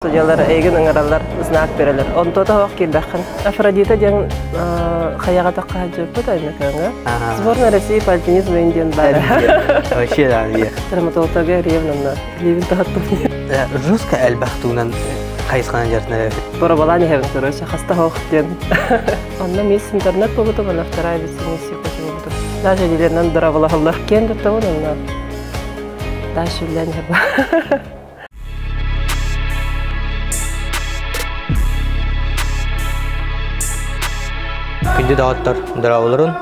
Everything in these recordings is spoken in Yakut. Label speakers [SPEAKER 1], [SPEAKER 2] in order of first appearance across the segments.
[SPEAKER 1] Судьялар эйигин ыҥыраллар, знак берэлэр. Онтуота оһох киирбэххин. Афродита диэн хайаҕа тахха сылдьыбыппыт Аймакаҥа. Сборная России по альпинизму диэн баар.
[SPEAKER 2] Вообще да,
[SPEAKER 1] Травматология Риевнанна лиибин таһаттым.
[SPEAKER 2] Жестко элбэх туунан хайысханан дьарытынар эбит.
[SPEAKER 1] Боробалаан иһэбин, короче, хаста оһох диэн. Онно мисс интернет буолбутум, онно вторая вице-мисс Якутия буолбутум. Даже илиилэринэн дорабалаһаллар. Киэн туттабын онно. Дальше үллээн иһэбин.
[SPEAKER 2] Күндү доҕоттор, дорооболорун.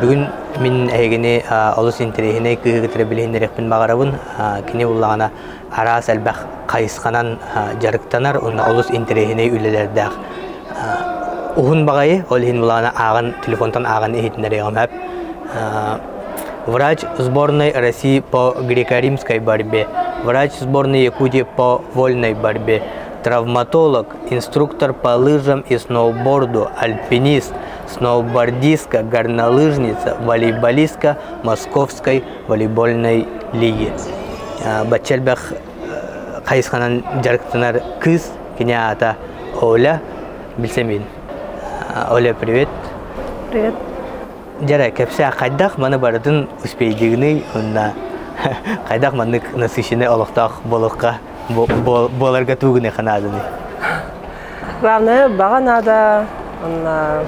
[SPEAKER 2] Бүгүн мин эһигини олус интэриэһинэй кыыһы кытары билиһиннэриэхпин баҕарабын. Кини буллаҕына араас элбэх хайысханан дьарыктанар уонна олус интэриэһинэй үлэлэрдээх. Уһун баҕайы, ол иһин буллаҕына ааҕан, телефонтан ааҕан иһитиннэриэҕим сөп. Врач сборной России по греко-римской борьбе, врач сборной Якутии по вольной борьбе, травматолог, инструктор по лыжам и сноуборду, альпинист, сноубордистка, горнолыжница, волейболистка Московской волейбольной лиги. Бачча элбэх хайысханан дьарыктанар кыыс, кини аата Оля Билсэмин. Оля, привет.
[SPEAKER 1] Привет.
[SPEAKER 2] Дьэрэ, кэпсээ, хайдах маны барытын успейдыгыный уонна хайдах маннык насыщенный олохтоох буолуохха буоларга тугуны ханаадыный?
[SPEAKER 1] Главное, баҕа наада, уонна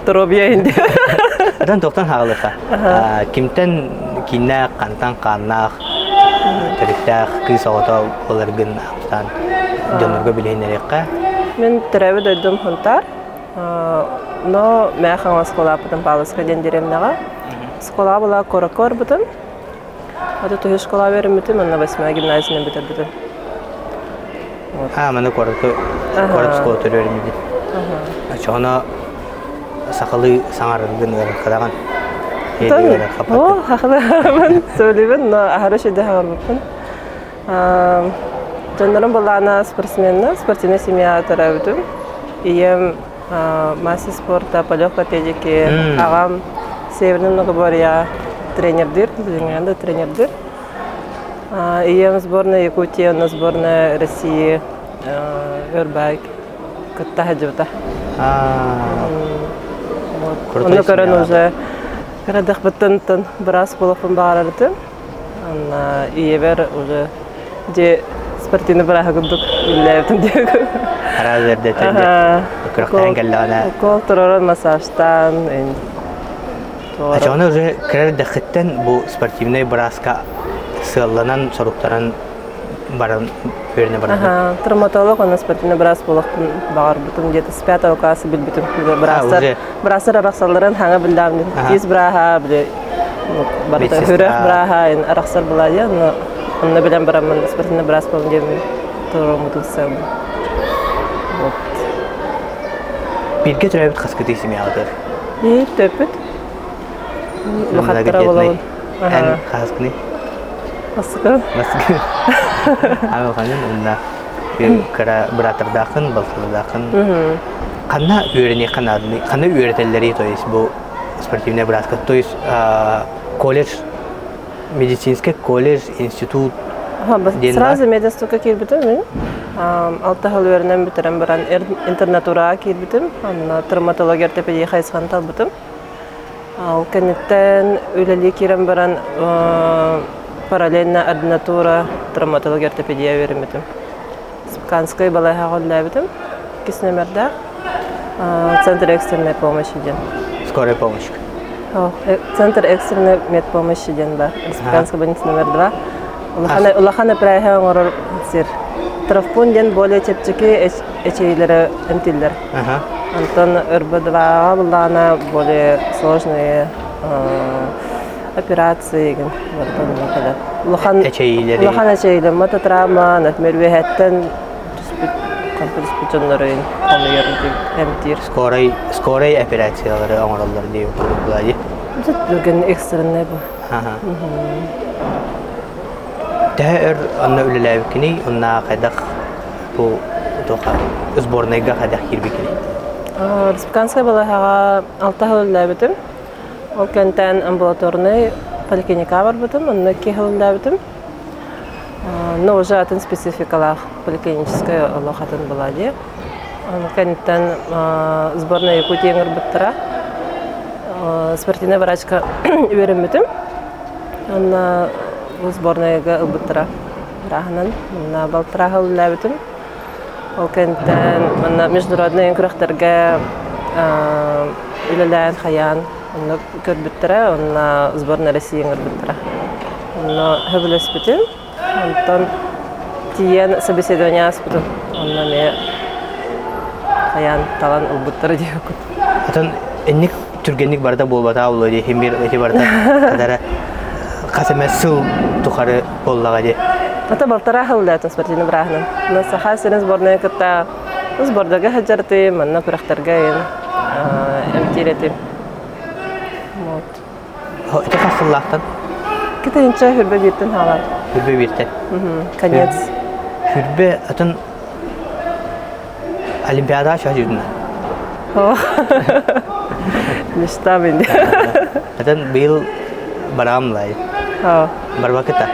[SPEAKER 1] доруобуйа инде.
[SPEAKER 2] Атын тохтон хаалыха. Кимтэн кииннээх, хантан хааннаах, төрүттээх кыыс оҕото буоларгын аптаан дьоннорго билиһиннэриэххэ.
[SPEAKER 1] Мин төрөөбүт дойдум Хунтаар. Но мэ хаҥас школааппытын Павловскай диэн дэриэбинэҕэ. Школа была куоракка барбытым. Аты түһү школа үөрэммитим, онно восьмая гимназияны бүтэрбитим.
[SPEAKER 2] А, маны куоракка куорат школата үөрэммитим. Очоҕуна сахалыы саҥараргын ыарырҕатаҕын.
[SPEAKER 1] О, сахалыы сөбүлүүбүн, но аһары үчүгэй саҥарбыппын. Дьоннорум былаана спортсменна, спортивнай семья төрөөбүтүм. Ийэм мастер спорта по легкой атлетике, аҕам Северный многоборье тренердир, билиҥҥэ да тренердир. Ийэм сборная Якутии, онно сборная России өрбайк кытта сылдьыбыта. Онно көрөн уже кырадахпыттан быраас буолуохпун баҕарарытым. Анна ийэбэр уже дьэ спортивный бырааһа курдук үлэлээбитим диэки.
[SPEAKER 2] Араас эрдэтин күрэхтэһэн кэллэҕинэ.
[SPEAKER 1] Укол тураран массажтаан
[SPEAKER 2] Очоҕуна уже кыра эрдэххиттэн бу спортивнай бырааска сыалланан, соруктаран баран үөрэнэ барбыт.
[SPEAKER 1] Травматолог уонна спортивный быраас буолуохпун баҕарбытым где-то с пятого класса билбитим. Быраастар быраастар арахсалларын хаҥа биллэҕим. Тиис бырааһа, били барыта хүрэх бырааһа арахсар была но онно билэн бараммын спортивный быраас буолун диэммин туруоммутун сыалбын. Вот.
[SPEAKER 2] Бииргэ төрөөбүт хаскытый семьяҕытыр?
[SPEAKER 1] Биир төрөппүт. Улахаттара буолабын.
[SPEAKER 2] Эн хаһыскыный?
[SPEAKER 1] Баскы.
[SPEAKER 2] Баскы. Аҕалханын уонна кыра бырааттардааххын, балтылардааххын. Ханна үөрэниэххэ нааданы, ханна үөрэтэллэрий, то есть бу спортивная быраатка, то есть колледж, медицинский колледж, институт диэн
[SPEAKER 1] Сразу мединститутка киирбитим мин. Алта сыл үөрэнэн бүтэрэн баран интернатураҕа киирбитим. Онно травматология ортопедия хайысханы талбытым. Ол кэнниттэн үлэлии киирэн баран параллельно ординатура, травматология, ортопедия үөрэммитим. Споканскай балыыһаҕа үлэлээбитим. Иккис нүөмэрдээх Центр экстренной помощи диэн.
[SPEAKER 2] Скорая помощь.
[SPEAKER 1] Центр экстренной медпомощи диэн бар. Республиканская больница номер 2. Улахан эпэрээһэ оҥорор сир. Травпун диэн более чэпчэки эчэйиилэри эмтииллэр. Онтон РБ2-ҕа буллаҕына более сложные операции кэлэр. Улахан
[SPEAKER 2] эчэйиилэри
[SPEAKER 1] улахан эчэйиилэр мототравма, например, үөһэттэн түспүт түспүт дьоннору хомуйар эмтиир.
[SPEAKER 2] Скорай скорай операциялары оҥороллор дии курдук дии.
[SPEAKER 1] Бүгүн экстренный бу.
[SPEAKER 2] Төһө өр онно үлэлээбиккиний, онно хайдах бу туохха сборнайга хайдах киирбиккиний?
[SPEAKER 1] Республиканскай балыыһаҕа алта сыл үлэлээбитим. Ол кэнтэн амбулаторнай поликлиникаҕа барбытым, онно икки сыл үлэлээбитим. Но уже атын спецификалаах поликлиническай олох атын была дии. Кэнниттэн сборная Якутии ыҥырбыттара. Спортивнай врачка үөрэммитим. Онно бу сборнайга ылбыттара. Ырааһынан манна балтараа үлэлээбитим. Ол кэнниттэн манна международнай күрэхтэргэ үлэлээн хайаан онно көрбүттэрэ, онно сборная России ыҥырбыттара. Онно сөбүлэспитим. Онтон тиийэн собеседование ааспытым. Онно эмиэ хайаан талан ылбыттара диэккут.
[SPEAKER 2] Атын инник түргэнник барыта буолбатаа буолуо дии иһин биир ити барыта хадара хас эмэ сыл тухары буоллаҕа дии.
[SPEAKER 1] Ата балтараа сыллаатын спортивный бырааһынан. На Саха сирин сборная кытта сбордарга сылдьартым, манна күрэхтэргэ эмтиир этим. Вот.
[SPEAKER 2] Ити хас сыллаахтан?
[SPEAKER 1] Китинчэ хүрбэ бииртэн хаалар.
[SPEAKER 2] Хүрбэ бииртэн.
[SPEAKER 1] Конец.
[SPEAKER 2] Хүрбэ атын Олимпиадаҕа чаһыйдын.
[SPEAKER 1] Мечта мин.
[SPEAKER 2] Атын быйыл бараам лай. Барбакыта.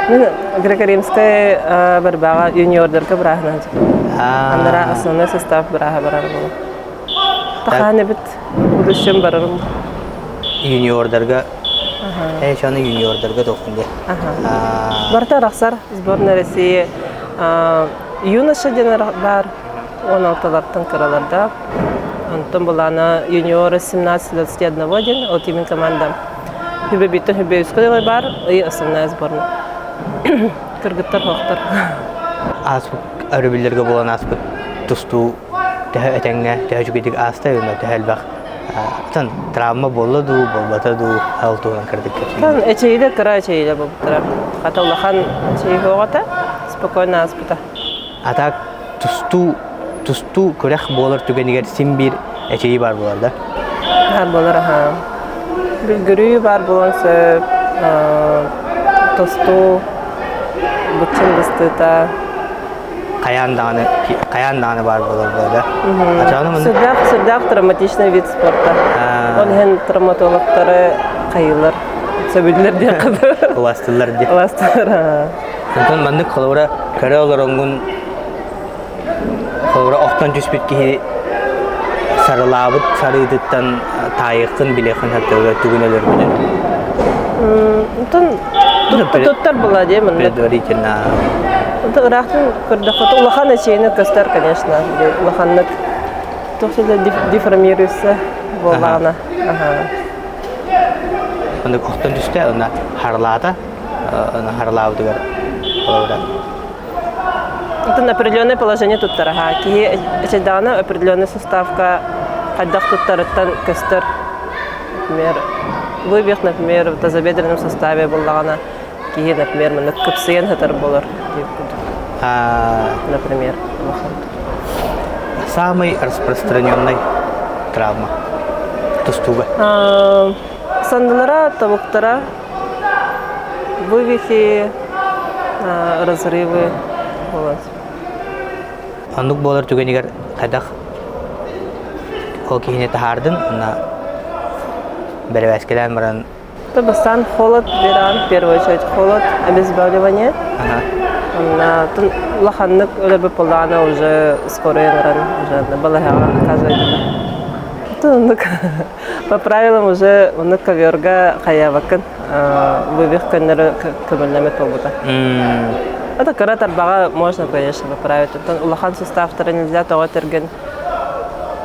[SPEAKER 1] Мен греко-римскай барбаҕа юниордарга бырааһынан Аннара основной состав бырааһа барар буолу. Тахаан эбит будущем барарым.
[SPEAKER 2] Юниордарга Э, шаны юниордарга тохтун де.
[SPEAKER 1] Барта арахсар сборная России юноша диэн баар 16-лартан кыраларда. Онтон былаана юниоры 17-21 диэн ол тимин команда хүбэ биттен хүбэ үскө дылы баар и основная сборная. Кыргыттар хоохтор.
[SPEAKER 2] Ааспыт өрөбүллэргэ буолан ааспыт тустуу төһө этэҥҥэ, төһө үчүгэйдик ааста уонна төһө элбэх Атын травма буолла дуу, буолбата дуу, ол туһунан кырдык кэпсиир.
[SPEAKER 1] Эчэйилэ кыра эчэйилэ буолбуттара. Хата улахан эчэйи спокойно ааспыта.
[SPEAKER 2] А так тустуу тустуу күрэх буолар түгэнигэр син биир эчэйии баар буолар да?
[SPEAKER 1] Баар буолар аха. Бүлгүрүү баар буолан сөп, тостуу, быччын быстыыта.
[SPEAKER 2] Хайаан даҕаны хайаан даҕаны баар буолар да?
[SPEAKER 1] Сүрдээх сүрдээх травматичный вид спорта. Ол иһин травматологтары хайыылар сөбүллэр диэххэ
[SPEAKER 2] Улаастылар диye.
[SPEAKER 1] Улаастылар.
[SPEAKER 2] Онтон маннык холобура көрө олороҥҥун холобура охтон түспүт киһи сарылаабыт сарыытыттан таайыаххын билиэххин сөптөөгө тугун өлөрбүтүн.
[SPEAKER 1] Онтон туттар була дии маннык.
[SPEAKER 2] Предварительно.
[SPEAKER 1] Онтон ыраахтан көрдөххө улахан эчэйини көстөр, конечно. Улаханнык туох деформируется буоллаҕына.
[SPEAKER 2] Оннук охтон түстэ, онно харлаата, харалаабытыгар холобура
[SPEAKER 1] Это определенное положение туттараха. Киһи эчэйдэҕинэ определенный суставка хайдах туттарыттан көстөр. Например, вывих, например, в тазобедренном суставе буллаҕына киһи, например, маннык кыпсыйан сытар буолар. Например,
[SPEAKER 2] Самый распространенный травма тустууга.
[SPEAKER 1] Сандылара, тобуктара Вывихи, разрывы вот.
[SPEAKER 2] Оннук буолар түгэнигэр хайдах ол киһини таһаардын уонна бэрэбээскэлээн баран
[SPEAKER 1] Это бастаан холод беран, в первую очередь холод, обезболивание. Онна улаханнык өлөрбүт буоллаҕына уже скорый ыҥыран уже балаһаҕа оказывать Оннук по правилам уже оннук коверга хайаабаккын вывих көннөрү көмөллөмөт буолбута. Это кыра тарбаҕа можно, конечно, поправить. Оттон улахан суставтары нельзя тоҕо тэргин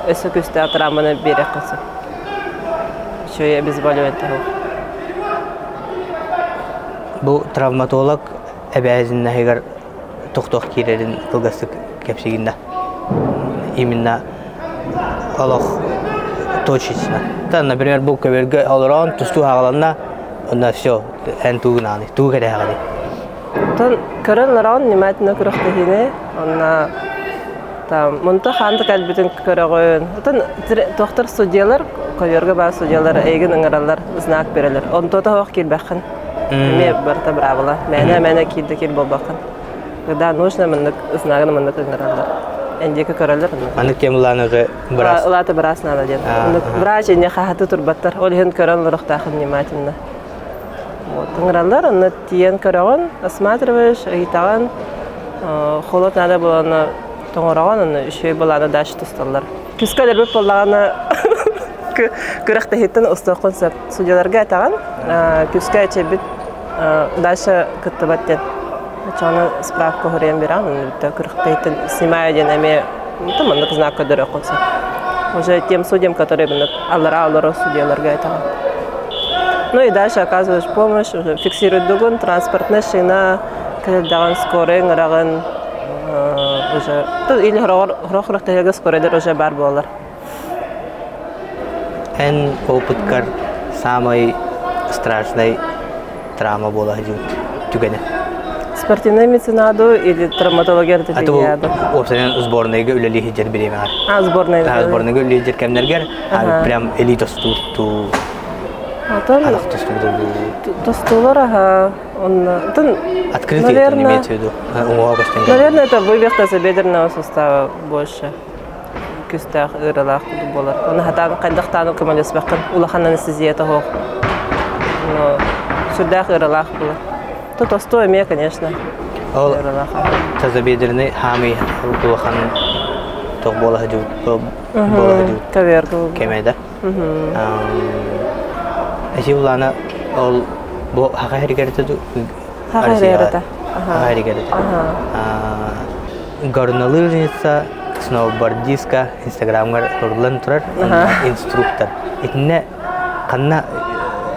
[SPEAKER 1] өссө күүстээх травманы биэриэххэ сөп. Үчүгэй обезболивание туһук.
[SPEAKER 2] Бу травматолог эбээзиннэһигэр тохтох киирэрин кылгастык кэпсигин да. Именно олох точечно. Та, например, бу көбөргө олорон тустуу хааланна, онно все, эн туугунааны, туу кэрэһэҕини.
[SPEAKER 1] Оттон көрөн олорон внимательно күрэхтэһиини, онно там мунта хаанта кэлбитин көрөҕүн. Оттон туохтар судьялар, ковёрга баар судьялар эйигин ыҥыраллар, знак берэлэр. Онтуота суох киирбэххин. Эмиэ барыта быраабыла. Мээнэ-мээнэ киирдэ киир буолбаккын. Когда нужно маннык знагын маннык ыҥыраллар. Эн диэки көрөллөр.
[SPEAKER 2] Маннык темалааныгы быраас.
[SPEAKER 1] Ылааты быраас наада диэн. Врач инне хаһаты турбаттар. Ол иһин көрөн олорохтаахын внимательно. Вот, ыҥыраллар, онно тиийэн көрөҕүн, осматриваешь, ыйытаҕын, холод надо было тоҥороҕун, онно үчүгэй былааны дальше тусталлар. Күскэ өлөрбүт буоллаҕына күрэхтэһииттэн устуоххун сөп. Судьяларга этэҕин, күскэ эчэйбит дальше кыттыбат диэн. Оччоҕуна справка уһуруйан биэрэҕин, онно бүттэ күрэхтэһииттэн снимаю диэн эмиэ маннык знак көрдөрүөххүн сөп. Уже тем судьям, которые аллара олорор судьяларга этэҕин. Ну и дальше оказываешь помощь, уже фиксируют дугун, транспортная шина, кэлдэҕин скорый ыҥыраҕын, уже или хороҕор тэһэгэ скорыйдар уже бар буолар.
[SPEAKER 2] Эн опыткар самый страшный травма буола сылдьыбыт түгэнэ?
[SPEAKER 1] Спортивный медицинаду или травматология
[SPEAKER 2] ортопедияду? Уопсайынан сборныйга үлэлии сылдьар бириэмэҕэр.
[SPEAKER 1] А, сборныйга.
[SPEAKER 2] Сборныйга үлэлии сылдьар кэмнэргэр прям элита тустуу
[SPEAKER 1] Атын тустуулар аха онно
[SPEAKER 2] Открытый это имеется в виду. Уҥуоҕа көстөн
[SPEAKER 1] Наверное, это вывих тазобедренного сустава больше. Күстээх ыаралаах курдук буолар. Оны хатаан хайдахтааны көмөлөспөккүн улахан анестезията суох. Но сүрдээх ыаралаах буолар. То тосту эмиэ, конечно.
[SPEAKER 2] Ол тазобедренный хаамый улахан туох буола сылдьыбыт буола сылдьыбыт кэмэ да. Эси улаана ол бу хаха хэригэртэ
[SPEAKER 1] Хаха хэригэртэ.
[SPEAKER 2] Хаха хэригэртэ. Горнолыжница, сноубордистка Инстаграмгар суруллан турар инструктор. Итиннэ ханна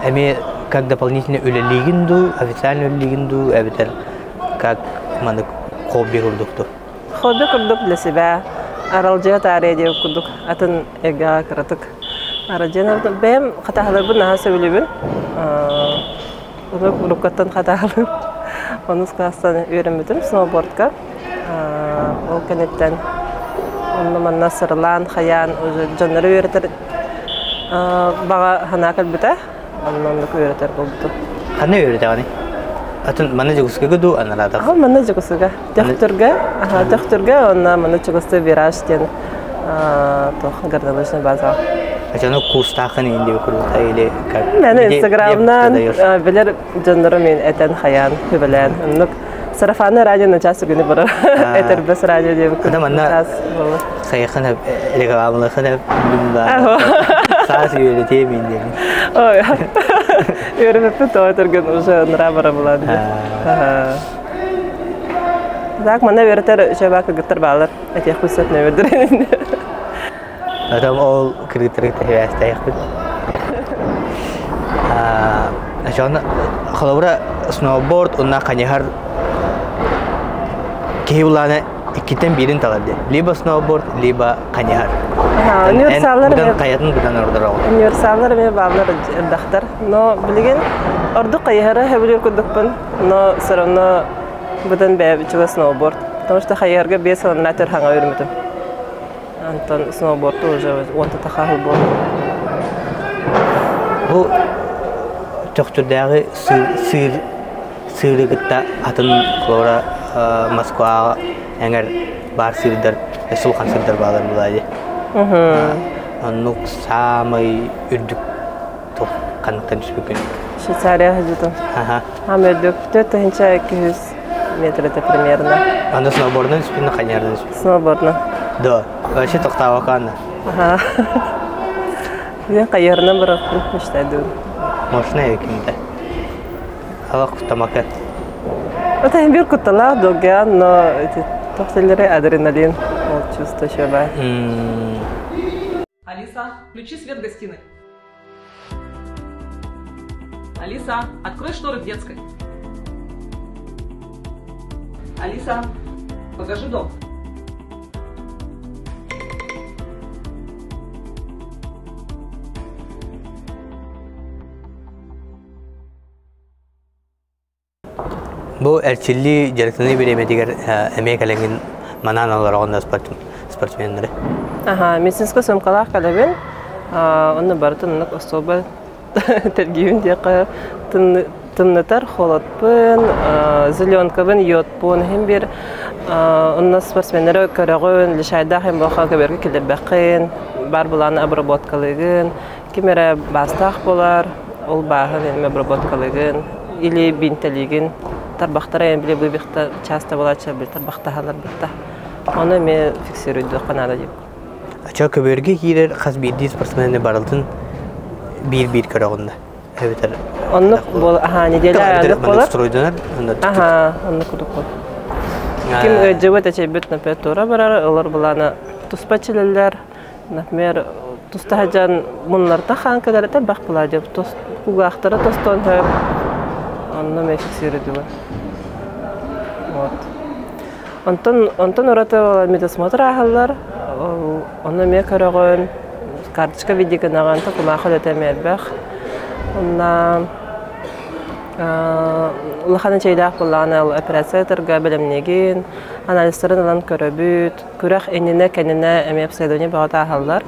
[SPEAKER 2] эмиэ как дополнительно үлэлиигин дуу, официально үлэлиигин дуу, эбэтэр как маннык хобби курдук дуу?
[SPEAKER 1] Хобби курдук для себя. Аралдьыйа таарыйа диэн курдук атын эйгэҕэ кыратык аралдьыйан бэйэм хатааһыларбын наһаа сөбүлүүбүн. Уруккаттан хатааһылым. Онус кылаастан үөрэммитим сноубордка. Ол кэнниттэн онно-манна сырылаан, хайаан уже дьоннору үөрэтэр баҕа санаа кэлбитэ. Онно оннук үөрэтэр буолбутум.
[SPEAKER 2] Ханна үөрэтэҕиний? Атын манна Дьокуускайга дуу, анараатах?
[SPEAKER 1] Аха, манна Дьокуускайга. Төхтүргэ, аха, Төхтүргэ уонна манна чугастыы Вираж диэн туох горнолыжный база.
[SPEAKER 2] Ачаны курстаахын иин диэби курдук или как?
[SPEAKER 1] Мен Инстаграмнан билэр дьоннорум мин этэн хайаан хүбэлээн оннук сарафанное радио начаас үгүнү барар этэрбэс радио диэби
[SPEAKER 2] Ада манна сайыхын рекламалыхын саас үөрэтиэ мин диэн.
[SPEAKER 1] Ой, үөрэмэппит тоҕо этэргин уже нра бара булан. Так, манна үөрэтэр үчүгэй кыргыттар баалар. Этиэхпит сөп нөмүрдэр.
[SPEAKER 2] Потом ол кыргыттары тэһибээстэйэхпит. Ачаана холобура сноуборд уонна хайыһар киһи улаана иккитэн биирин талар дии. Либо сноуборд, либо хайыһар.
[SPEAKER 1] Универсаллар
[SPEAKER 2] Быдан хайатын быдан ордороҕун.
[SPEAKER 1] Универсаллар эмиэ бааллар элбэхтэр. Но билигин ордук хайыһары сөбүлүүр курдукпун, но все равно быдан бэйэбит сноуборд. Потому что хайыһарга 5 сылынан төр хаҥа үрмүтүм. Онтон сноуборду уже уонта тахаһыл буолла.
[SPEAKER 2] Бу Төхтүрдээҕи сыыр сыыры кытта атын холобура Москваҕа эҥэр баар сыырдар сулхан сыырдар баалар буолаа дии. Оннук саамай үрдүк туох ханныктан түспүккүн?
[SPEAKER 1] Швейцария сылдьытым. Аам үрдүк 4200 метр это примерно.
[SPEAKER 2] Анда сноубордунан түспүн, хайыһарынан түспүн?
[SPEAKER 1] Сноубордунан.
[SPEAKER 2] Да, вообще тохтаабакаанна.
[SPEAKER 1] Аха. Мен хайыһарынан бараппын мечтайдыбын.
[SPEAKER 2] Мощная экинде. Алах куттамака.
[SPEAKER 1] Это бир кутталаах долгуйан, но эти тохтеллери адреналин, ол чувство еще баар.
[SPEAKER 3] Алиса, включи свет в гостиной. Алиса, открой шторы в детской. Алиса, покажи дом.
[SPEAKER 2] Бу эрчиллии дьарыктаныы бириэмэтигэр эмиэ кэлэҥҥин манаан олороҕун да спортсменнары?
[SPEAKER 1] Аха, медицинскэй суумкалаах кэлэбин. Онно барытын оннук остуолба тэлгиибин диэххэ тымнытар холодпун, зеленкабын, йодпун иһин биир онно спортсменнары көрөҕүн, лишайдаах им буолха көбөргө киллэрбэххин, бар былааны обработкалыыгын, ким эрэ баастаах буолар, ол бааһын эми обработкалыыгын. Или бинтэлиигин тарбахтара эн били быбихта часто буолааччы били тарбахтаһалар бытта. Ону эмиэ фиксируйдуохха наада диэбит.
[SPEAKER 2] Ача көбүөргэ киирэр хас биирдии спортсмены барылтын биир-биир көрөҕүн да эбэтэр
[SPEAKER 1] Оннук буол аха неделя оннук буолар.
[SPEAKER 2] стройданар.
[SPEAKER 1] Аха, оннук курдук буолар. Ким ыалдьыбыт, эчэйбит, например, туора барар, олор былаана туспа чилэллэр, например, туста сылдьан муннарта хаан кэлэрэ элбэх буолаа диэп кулгаахтара тостон сөп онно эмиэ фиксируйдулар. Вот. Онтон онтон ураты медосмотр ааһаллар, онно эмиэ көрөҕүн, карточка видео гынаҕын, кумаахы үлэтэ эмиэ элбэх. Онно улахан эчэйдээх буоллаҕына ол операция ытарга бэлэмниигин, анализтарын ылан көрөбүт, күрэх иннинэ кэннинэ эмиэ обследование бөҕө ааһаллар.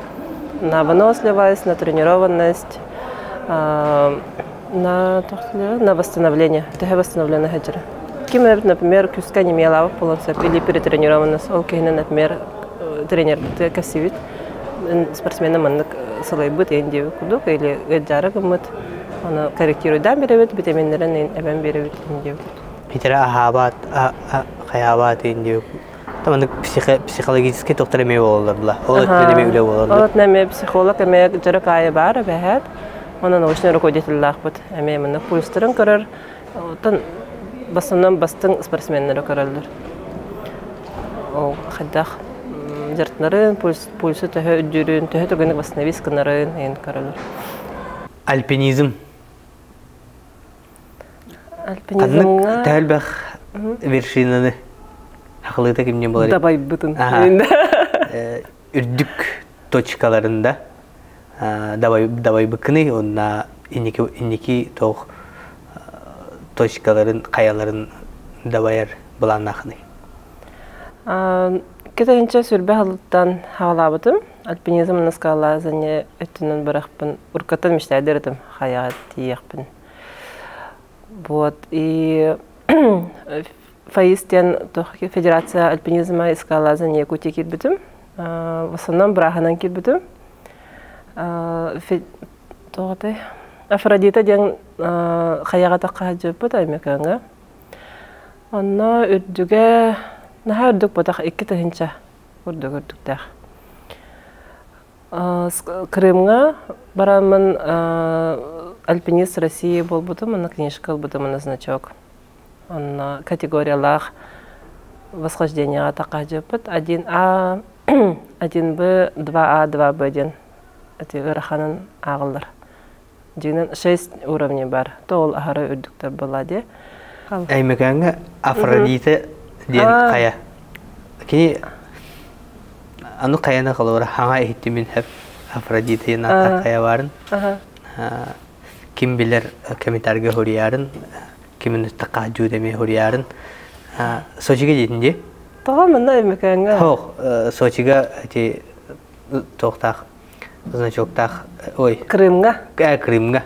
[SPEAKER 1] На выносливость, на тренированность, на на восстановление, төһө восстановление сылдьара. Ким эбит, например, күүскэ немелаабыт буолан сөп или перетренированность, ол киһини, например, тренербит кэсибит, спортсмена маннык сылайбыт ээн диэбит курдук, или ыалдьаары гыммыт, ону корректируйдаан биэрэбит, витаминнэрин эбэн биэрэбит диэбит.
[SPEAKER 2] Питерэ аһаабаат, хайаабаат диэбит. Маннык психологический доктор эмиэ буолаллар була. Ол өттүнэн эмиэ үлэ буолар.
[SPEAKER 1] Ол өттүнэн эмиэ психолог эмиэ дьарык аайы баар эбэһээт. Онон научный руководителлаахпыт эмиэ маннык пульстарын көрөр. Оттон в основном бастыҥ спортсменнары көрөллөр. Ол хайдах дьарыктанарын, пульсу төһө үрдүүрүн, төһө түргэнник восстановить гынарын эйин көрөллөр.
[SPEAKER 2] Альпинизм. Ханнык төһө элбэх вершинаны хахылыыта кимнин болар?
[SPEAKER 1] Дабайбытын.
[SPEAKER 2] Үрдүк точкаларында дабайбыккыный онна инники инники тоох точкаларын хайаларын дабайар былааннаахыный?
[SPEAKER 1] Кетенче сүрбэ халыттан хаалаабытым. Альпинизм на скалолазание өттүнэн барахпын уркаттан мечтайдыр этим хайаҕа тиийиэхпин. Вот и ФАИС диэн Федерация альпинизма и скалолазания Якутии киирбитим. В основном бырааһынан киирбитим. Тоҕотой Афродита диэн хайаҕа тахха сылдьыбыппыт Аймакаҥҥа. Онно үрдүгэ наһаа үрдүк ботах 2000 курдук үрдүктээх. Крымҥа бараммын альпинист России буолбутум, онно книжка ылбытым, онно значок. Онно категориялаах восхождениеҕа таххаһдьыппыт. 1А, 1Б, 2А, 2Б диэн эти ыараханын ааҕыллар. Дьиҥинэн 6 уровней бар. То ол аһара үрдүктэр буолла дии.
[SPEAKER 2] Өймөкөөҥҥө Афродита диэн хайа. Кини аны хайаны холобура хаҥа иһиттимин хэп Афродита диэн ааттаах хайа баарын. Ким билэр комментарийга хоруйаарын, кимин таққа эмиэ хоруйаарын. Сочига диэтин дии?
[SPEAKER 1] Тоҕо манна Өймөкөөҥҥө?
[SPEAKER 2] Хоох, Сочига эти туохтаах значоктаах ой
[SPEAKER 1] Крымҥа?
[SPEAKER 2] Крымҥа.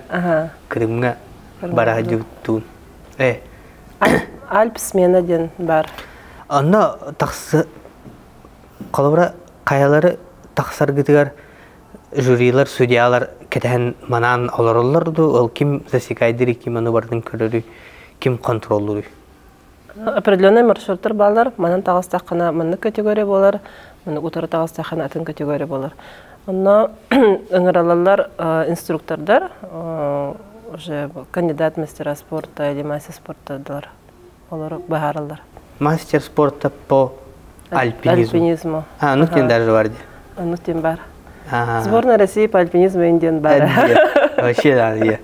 [SPEAKER 2] Крымҥа бара туун. Э.
[SPEAKER 1] Альп смена диэн бар.
[SPEAKER 2] Онно тахсы холобура хайалары тахсаргытыгар жюрилар, судьялар кэтэһэн манаан олороллор дуу, ол ким засекайдырый, ким ону барытын көрөрүй, ким контроллууруй?
[SPEAKER 1] Определенный маршруттар баалар. Манан таҕыстаххына маннык категория буолар, маннык утары таҕыстаххына атын категория буолар. Онно ыҥыралаллар инструктордар, уже кандидат мастера спорта или мастер спорта олор быһаараллар.
[SPEAKER 2] Мастер спорта по альпинизму.
[SPEAKER 1] Альпинизму.
[SPEAKER 2] А, ну тен даже бар
[SPEAKER 1] дии. Ну тен бар. Сборная России по альпинизму диэн бар.
[SPEAKER 2] Вообще да, иә.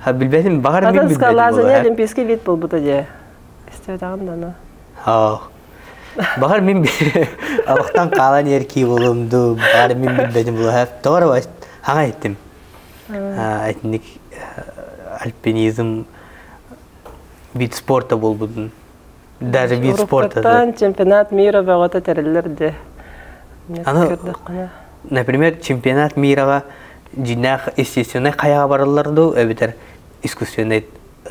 [SPEAKER 2] Ха билбэтим баҕар мин
[SPEAKER 1] Атын
[SPEAKER 2] билбэтим
[SPEAKER 1] скалолазание олимпийский вид буолбута дии. Истибэтэҕим да аны.
[SPEAKER 2] Баҕар мин алахтан хаалан эркии буолуом дуу, баҕар мин билбэтим буолуо. Тоҕо хаҥа иттим. Этник альпинизм вид спорта буолбутун. Даже вид спорта.
[SPEAKER 1] Чемпионат мира бөҕөтө тэриллэр де.
[SPEAKER 2] Аны, например, чемпионат мираҕа дьиҥнээх естественнай хайаҕа бараллар дуу, эбэтэр искусственнай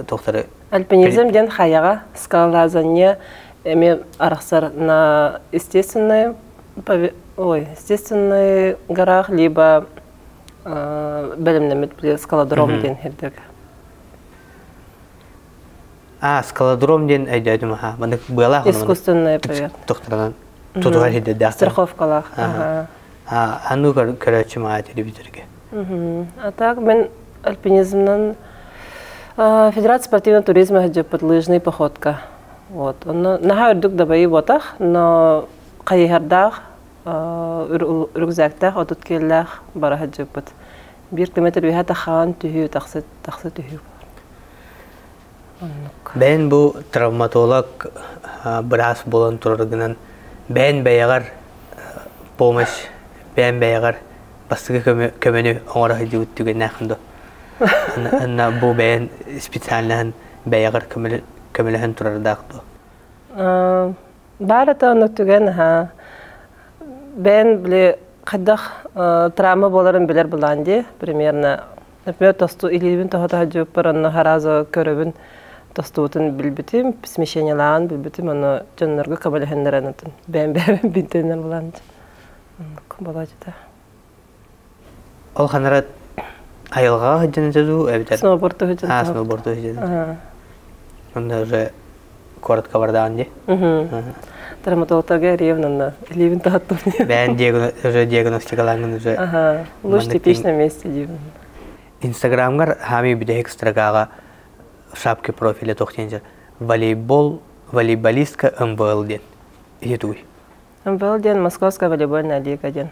[SPEAKER 2] тохторы
[SPEAKER 1] Альпинизм диэн хайаҕа скалолазание эмиэ арахсар на естественной ой, естественный горах, либо бэлэмнэммит скалодром диэн сирдэргэ.
[SPEAKER 2] А, скалодром диэн өйдөөтүм аха. Маннык быалаах
[SPEAKER 1] Искусственная поверхность.
[SPEAKER 2] Тохторонон тутуһар хиддэрдээх.
[SPEAKER 1] Страховкалаах. Ага.
[SPEAKER 2] А, ану көрөөччү маа телевизорга.
[SPEAKER 1] А так мен альпинизмнан Федерация спортивного туризма сылдьыппыт лыжный походка. Вот. Онно наһаа үрдүк дабайыы буотах, но хайыһардаах, рюкзактаах, 30 киилэлээх бара сылдьыппыт. Биир километр үөһэ тахаан түһүү, тахсы, тахсы түһүү. Оннук.
[SPEAKER 2] Бэйэн бу травматолог быраас буолан тураргынан бэйэн бэйэҕэр помощь, бэйэн бэйэҕэр бастакы көмөнү оҥоро сылдьыбыт түгэннээххин дуо? Анна бу бэйэн специальноһын бэйэҕэр көмөлөһөн турардаах дуо?
[SPEAKER 1] Баар это оннук түгэн, аха. Бэйэн били хайдах травма буоларын билэр булаан дии, примерно. Например, тосту илиибин тоһото сылдьыбыппар онно сразу көрөбүн тостубутун билбитим, смещениелааҕын билбитим, ону дьоннорго көмөлөһөннөрөн атын бэйэм бэйэбин бинтэнэр булаан оннук болоодьута.
[SPEAKER 2] Ол ханара айылҕаҕа сылдьан этэ дуу эбэтэр
[SPEAKER 1] Сноуборду сылдьан.
[SPEAKER 2] А, сноуборду сылдьан. Онно уже коротко бардаан дии.
[SPEAKER 1] Травматологтарга эрийэбин онно илиибин тоһоттум.
[SPEAKER 2] Бэйэн уже диагностикалааҥҥын уже.
[SPEAKER 1] Ага, лучше типично месте диибин.
[SPEAKER 2] Инстаграмгар хаами бүтэһик строкаҕа в шапке профиля туох диэн волейбол, волейболистка МВЛ диэн. Ити тугуй?
[SPEAKER 1] МВЛ диэн Московская волейбольная лига диэн.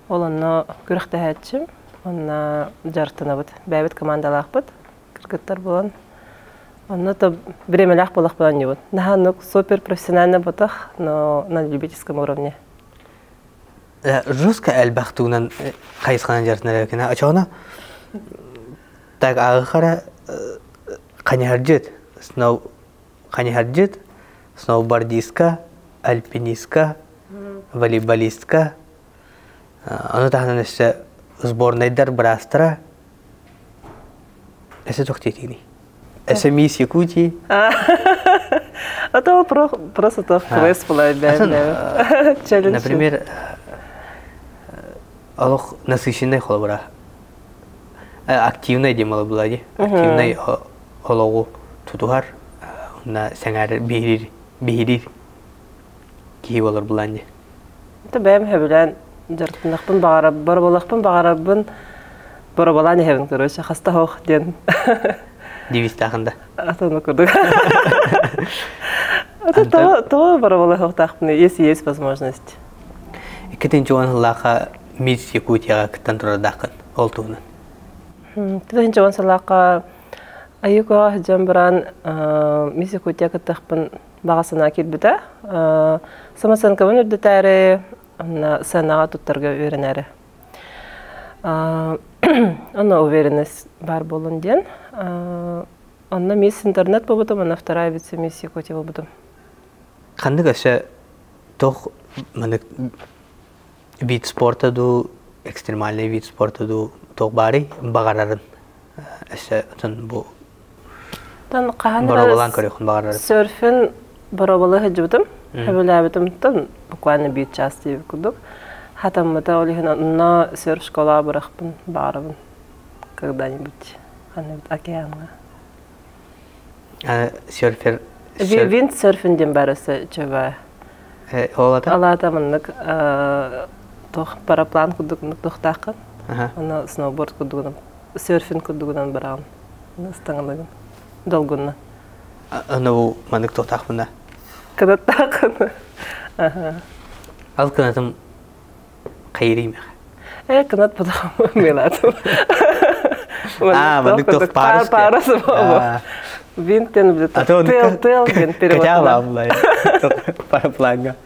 [SPEAKER 1] Ол онно күрэхтэһээччим, онно дьарыктанабыт. Бэйэбит командалаахпыт, кыргыттар буолан. Онно то бириэмэлээх буолах оонньуубут. Наһаа оннук супер профессионально ботах, но на любительском уровне.
[SPEAKER 2] Жестко элбэх туунан хайысханан дьарыктанар эбиккин. Очоҕуна так ааҕыхара ханьаһардьыт, сноу ханьаһардьыт, сноубордистка, альпинистка, волейболистка, ону таһынан өссө сборнайдар быраастара өссө туох диэтигиний? Өссө Мисс Якутии.
[SPEAKER 1] А то просто то квест была.
[SPEAKER 2] Челлендж. Например, олох насыщенный холобура. Активный демала была ди. Активный олоҕу тутуһар, уонна сэҥээрэр биһириир биһириир киһи болор булаан дии.
[SPEAKER 1] Это бэйэм сөбүлээн дьарыктанахпын баҕарар, бороболохпун баҕарарбын бороболаан иһэбин, короче, хаста хоох диэн.
[SPEAKER 2] Девизтаахын да.
[SPEAKER 1] Атону курдук. Это то, то бороболохтаахпын, если есть возможность.
[SPEAKER 2] 2010 сыллаахха Мисс Якутияҕа кыттан турардааххын ол туһунан.
[SPEAKER 1] 2010 сыллаахха Аюкоҕа сылдьан баран Мисс Якутия кыттыахпын баҕа санаа киирбитэ. Самооценкабын үрдэтээри, онно сценаҕа туттарга үөрэнээри. Онно уверенность баар буоллун диэн. Онно Мисс Интернет буолбутум, онно вторая вице-мисс Якутия буолбутум.
[SPEAKER 2] Ханнык өссө туох маннык вид спорта дуу, экстремальный вид спорта дуу туох баарый баҕарарын өссө отон бу
[SPEAKER 1] Тан хаһан
[SPEAKER 2] боруобалаан көрүөххүн баҕарарым.
[SPEAKER 1] Серфинг боруобалыы сылдьыбытым. Сөбүлээбитим буквально биир час диэбит курдук. Хатаммыта ол иһин онно серф школа бырахпын баҕарабын когда-нибудь ханныбыт океаҥҥа.
[SPEAKER 2] Серфер
[SPEAKER 1] Виндсерфинг диэн барысы чөбө.
[SPEAKER 2] Олата?
[SPEAKER 1] Алаата маннык туох параплан курдук туохтааххын. Аны сноуборд курдугунан серфинг курдугунан бараҕын. Ыстаҥалыгын. Долгунна.
[SPEAKER 2] Аны бу маннык туохтаахпын да?
[SPEAKER 1] Кынаттааххын.
[SPEAKER 2] Ал кынатым хайырыймах.
[SPEAKER 1] Э, кынат потом милатым.
[SPEAKER 2] А, маннык туох парус.
[SPEAKER 1] Парус буолу. Винтен тел тел диэн перевод.
[SPEAKER 2] Парапланга.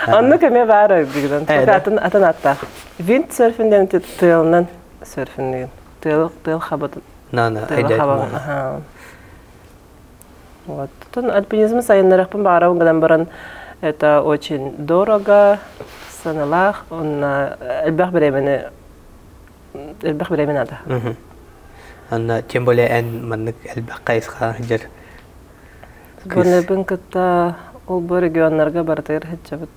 [SPEAKER 1] Оннук эмиэ баар бүгүн. Атын атын аттаах. Виндсерфинг диэн тыалынан серфинг. Тыал тыал хабытын.
[SPEAKER 2] На на.
[SPEAKER 1] Тыал Вот. Тут альпинизм сайыннарыахпын баҕарабын гынан баран это очень дорого, сыаналаах, уонна элбэх бириэмэни элбэх бириэмэ надо.
[SPEAKER 2] Анна, тем более эн маннык элбэх хайысха сылдьар.
[SPEAKER 1] Сборнайбын кытта ол бу регионнарга барытыгар сылдьабыт.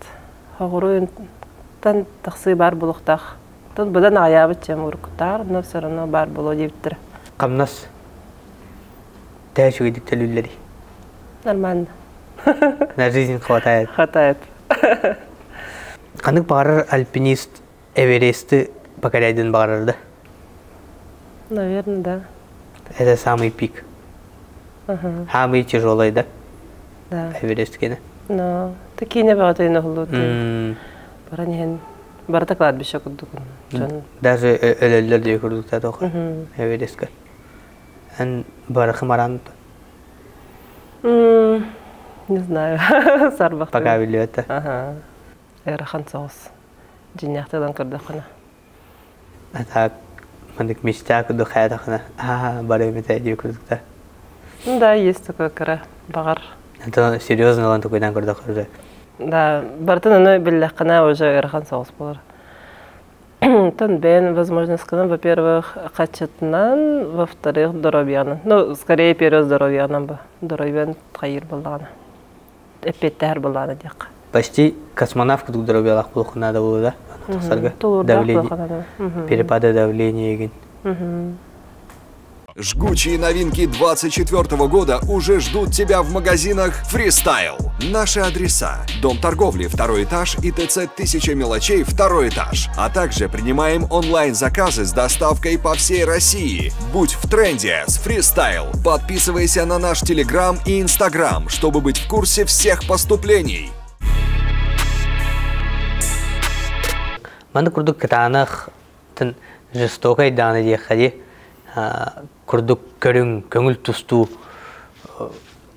[SPEAKER 1] Хоҕуруйтан тахсыы баар буолуохтаах. Тут быдан аҕыйаабыт чем уруккутаар, но все равно баар буолуо диэбиттэрэ.
[SPEAKER 2] Хамнас төһө үчүгэйдик төлүүллэрий?
[SPEAKER 1] Нормально.
[SPEAKER 2] На жизнь хватает.
[SPEAKER 1] Хватает.
[SPEAKER 2] Ханнык баҕарар альпинист Эверести покоряйдын баҕарар да?
[SPEAKER 1] Наверное, да.
[SPEAKER 2] Это самый пик.
[SPEAKER 1] Ага.
[SPEAKER 2] Самый тяжелый, да?
[SPEAKER 1] Да.
[SPEAKER 2] Эверест кene.
[SPEAKER 1] Но такие баҕатыйын оһуллуутун. Баран иһэн барыта кладбище курдук. Дьон
[SPEAKER 2] Даже өлөллөр диye курдук тоха Эверестке. Эн барахы маран
[SPEAKER 1] Не знаю. Сарбах.
[SPEAKER 2] Пока билиэт.
[SPEAKER 1] Ага. Ыарахан соҕус. Дьиҥнээхтик көрдөххүнэ.
[SPEAKER 2] А так маннык мечта курдук хайатахына аа бары эмитэ дии курдук
[SPEAKER 1] Ну да, есть такое кыра баҕар.
[SPEAKER 2] Это серьезно ылан тукуйдан көрдөххө уже.
[SPEAKER 1] Да, барытын ону биллэххинэ уже ыарахан соҕус буолар. Тон бэйэн возможностькынан, во-первых, хаччытынан, во-вторых, здоровьянан. Ну, скорее первое здоровьянан ба. Здоровьян хайыр буоллаҕына. Эппиэттэһэр буоллаҕына диэххэ.
[SPEAKER 2] Почти космонавт курдук здоровьялаах буолуохха наада буолла да? Тахсарга. Давление. Перепады давления игин.
[SPEAKER 4] Жгучие новинки 2024 года уже ждут тебя в магазинах Freestyle. Наши адреса. Дом торговли, второй этаж и ТЦ «Тысяча мелочей», второй этаж. А также принимаем онлайн-заказы с доставкой по всей России. Будь в тренде с Freestyle. Подписывайся на наш Телеграм и Инстаграм, чтобы быть в курсе всех поступлений.
[SPEAKER 2] Маннык курдук кытаанах жестокай дааны диэххэ дии курдук көрүҥ көҥүл тустуу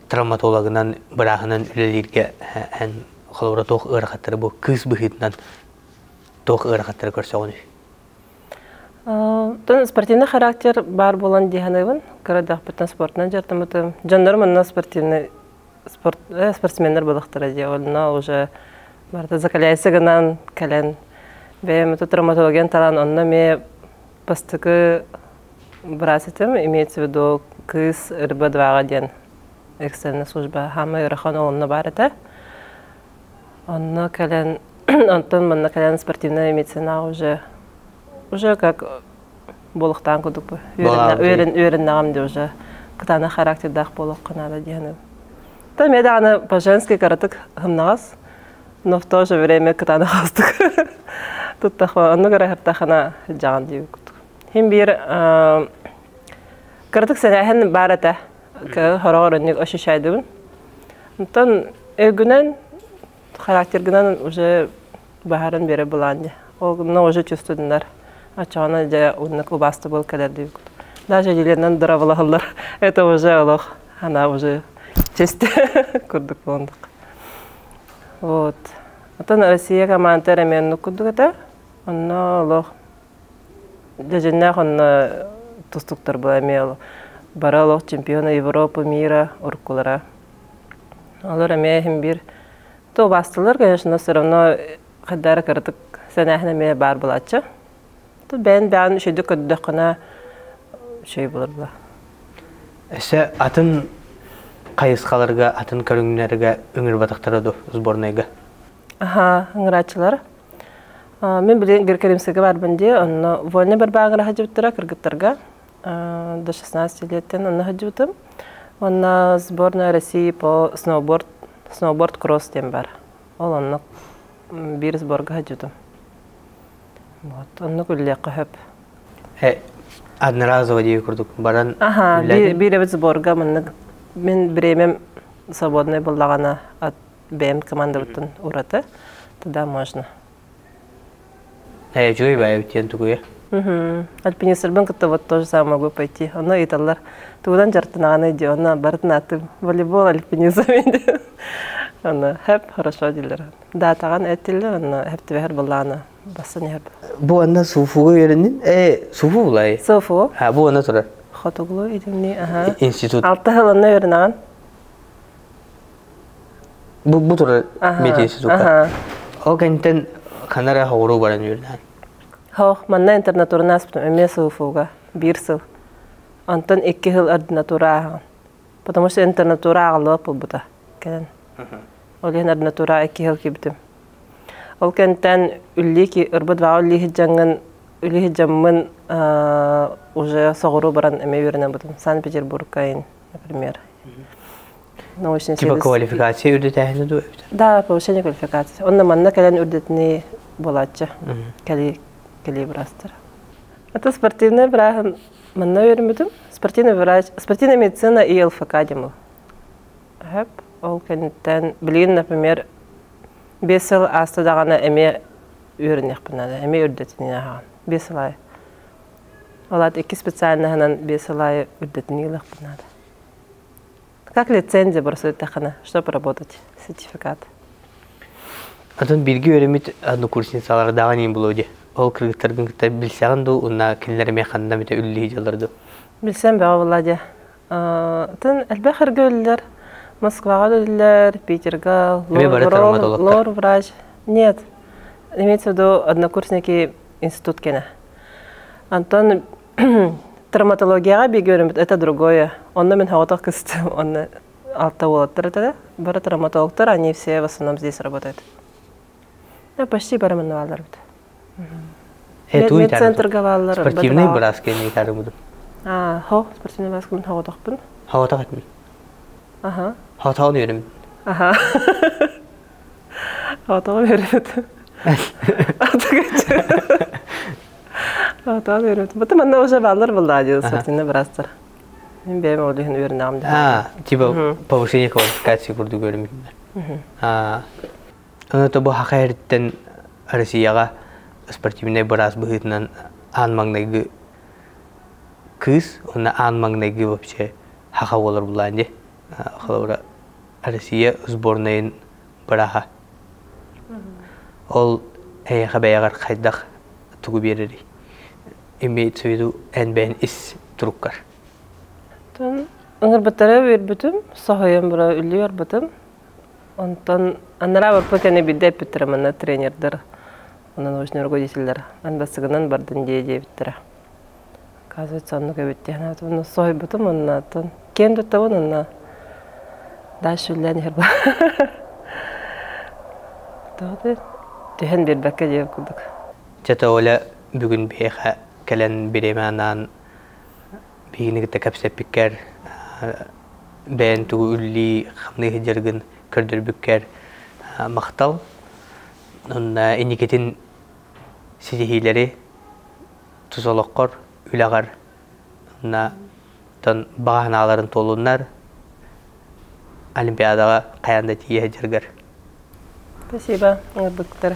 [SPEAKER 2] травматологынан бырааһынан үлэлииргэ эн холобура туох ыарахаттары бу кыыс быһыытынан туох ыарахаттары көрсөҕүнүй?
[SPEAKER 1] Тон спортивный характер баар буолан дии саныыбын. Кыра эрдэхпиттэн спортунан дьарыктаммытым. Дьоннорум онно спортивный спорт спортсменнар буолахтара дии. Онно уже барыта закаляйся гынан кэлэн бэйэм травматологиян талан онно эмиэ бастакы быраас этим, имеется в виду кыыс РБ-2 диэн экстренная служба хаамай ыарахан онно баар этэ. Онно кэлэн онтон манна кэлэн спортивная медицина уже уже как буолуохтаан курдук үөрэннэҕим де уже кытаанах характердаах буолуохха наада диэхинэ. Та эмиэ даҕаны по-женски кыратык һымнаҕас, но в то же время кытаанах астык туттахма оннук эрэ хартахана дьаҕан диэбит курдук. Хин биир кыратык сэнээһин баар этэ хороҕор оннук ощущайдыбын. Онтон өйгүнэн характергынан уже баһарын бере булаан дьэ. Ол гына уже чувствуйдунар. Оччоҕуна дьэ оннук убаастабыл кэлэр диэбит. Даже Еленан дырабылаһаллар. Это уже олох, она уже честь курдук буоландык. Вот. Оттон Россия команда эмиэ оннук курдук этэ. Онно олох дьэдьэннээх онно тустуктар была эмиэ бары олох чемпиона Европы, мира уруккулара. Олор эмиэ иһин биир то убаастылар, конечно, но все равно хайдара кыратык сэнээһин эмиэ баар буолааччы. Тут бэйэн бэйэн үчүгүйдүк көрдөххүнэ үчүгэй буолар була.
[SPEAKER 2] Өссө атын хайысхаларга, атын көрүҥнэргэ ыҥырбатахтара дуо сборнайга?
[SPEAKER 1] Аха, ыҥырааччылар. Мин билигин Геркеримскэгэ барбын дии, онно вольный борьбаҕа сылдьыбыттара кыргыттарга до 16 леттен онно сылдьыбытым. Онно сборная России по сноуборд, сноуборд кросс диэн бар. Ол онно биир сборга сылдьыбытым. Вот, оннук үллиэххэ сөп.
[SPEAKER 2] Одноразово дии курдук баран
[SPEAKER 1] Аха, биир эбит сборга маннык мин бириэмэм свободный буоллаҕына от бэйэм командабыттан ураты, тогда можно.
[SPEAKER 2] Үчүгэй баайбыт диэн тугуйа?
[SPEAKER 1] Альпинистербын кытта вот то же самое могу пойти. Онно ыйыталлар. Тугунан дьарыктанаҕыный дии, онно барытын ааттым. Волейбол, альпинизм диэн. Онно хэп, хорошо дииллэр. Даатаҕын эттиллэр, онно хэп түбэһэр буоллаҕына бассан иһэр.
[SPEAKER 2] Бу анна Суфуга үөрэннин? Суфу булай?
[SPEAKER 1] Суфу.
[SPEAKER 2] А, бу анна турар.
[SPEAKER 1] Хотугулуу итинни, аха.
[SPEAKER 2] Институт.
[SPEAKER 1] Алта сыл онно үөрэнэҕин.
[SPEAKER 2] Бу турар мединститутка. Ол кэнниттэн ханна эрэ хоҕуруу баран үөрэнэн.
[SPEAKER 1] Хоох, манна интернатураны ааспытым эмиэ СУФУга биир сыл. Онтон 2 сыл ординатура ааһаҕын. Потому что интернатура ааҕыллыбат буолбута кэлэн. Ол иһин ординатура 2 сыл киирбитим. Ол кэнниттэн үллии ырбыт баҕа үллии сылдьаҥҥын үллии сылдьаммын уже соҕуруу баран эмиэ үөрэнэн бутум. Санкт-Петербургка, например. Научный
[SPEAKER 2] Типа квалификация үрдэтээһини дуу эбитэ?
[SPEAKER 1] Да, повышение квалификации. Онно манна кэлэн үрдэтини буолааччы. Кэли кэли быраастар. Это спортивный врач манна үөрэммитим. Спортивный врач, спортивная медицина и ЛФК диэн Хөп. Ол кэнниттэн билигин, например, 5 сыл ааста даҕаны эмиэ үөрэниэхпин наада, эмиэ үрдэтинии аһаҕын. 5 сыл аайы. Ол аата икки специальноһынан 5 сыл аайы үрдэтинии ылыахпын наада. Как лицензия просто эттэххинэ, чтобы работать, сертификат.
[SPEAKER 2] Атын бииргэ үөрэммит однокурсницалардааҕын иин булуо дии. Ол кыргыттаргын кытта билсэҕин дуу, уонна кинилэр эмиэ ханна эмитэ үллүү дьаллар дуу?
[SPEAKER 1] Билсэм бөҕө буолла дии. Атын элбэх эргэ үллэр. Москваҕа үллэр, Питерга, лор, лор врач. Нет, имеется в виду однокурсники институт кэнэ. Антон травматологияҕа бииргэ это другое. Онно мин соҕотох кыстым, онно алта уолаттар этэ. Бары травматологтар, они все в основном здесь работают. Да, почти бары манна бааллар эбит. Медцентрга бааллар.
[SPEAKER 2] Спортивный быраас кэнни тарыбыдым.
[SPEAKER 1] А, хо, спортивный быраас мин хоҕотохпун.
[SPEAKER 2] Хоҕотох этим.
[SPEAKER 1] Аха.
[SPEAKER 2] Хоҕотоҕун үөрүм.
[SPEAKER 1] Аха. Хоҕотоҕун үөрүмүт. Хоҕотоҕун үөрүмүт. Буту манна уже бааллар буллаа диэн спортивный быраастар. Мин бэйэм ол иһин үөрэнэҕим да.
[SPEAKER 2] А, типа повышение квалификации курдук үөрэммитим. А, Ону бу хаха эриттэн Россияҕа спортивнай быраас быһыытынан аан маҥнайгы кыыс уонна аан маҥнайгы вообще хаха буолар булаан дии. Холобура Россия сборнайын бырааһа. Ол эйиэхэ бэйэҕэр хайдах тугу биэрэрий? Имеется в виду эн бэйэн ис туруккар.
[SPEAKER 1] Ыҥырбыттара үөрбүтүм, соһуйан бура үллүү барбытым. Онтон анараа барбыт кэннэ биирдэ эппиттэрэ манна тренердэр, онон научный руководителлэр анбасыгынан бардын дии диэбиттэрэ. Оказывается, оннук эбит диэн уонна соһуйбутум уонна оттон киэн туттабын уонна дальше үллээн иһэр Тоҕо түһэн биэрбэккэ диэн курдук.
[SPEAKER 2] Чэ Оля бүгүн биһиэхэ кэлэн бириэмэ анаан биһигини кытта кэпсэппиккэр бэйэн тугу үллии хамныы сылдьаргын көрдөрбүккэр махтал. Онно инникитин ситиһиилэри тус олоххор, үлэҕэр уонна баҕа санааларын туолуннар, Олимпиадаҕа хайаан да тиийэ сылдьаргар.
[SPEAKER 1] Спасибо, ыҥырбыттара.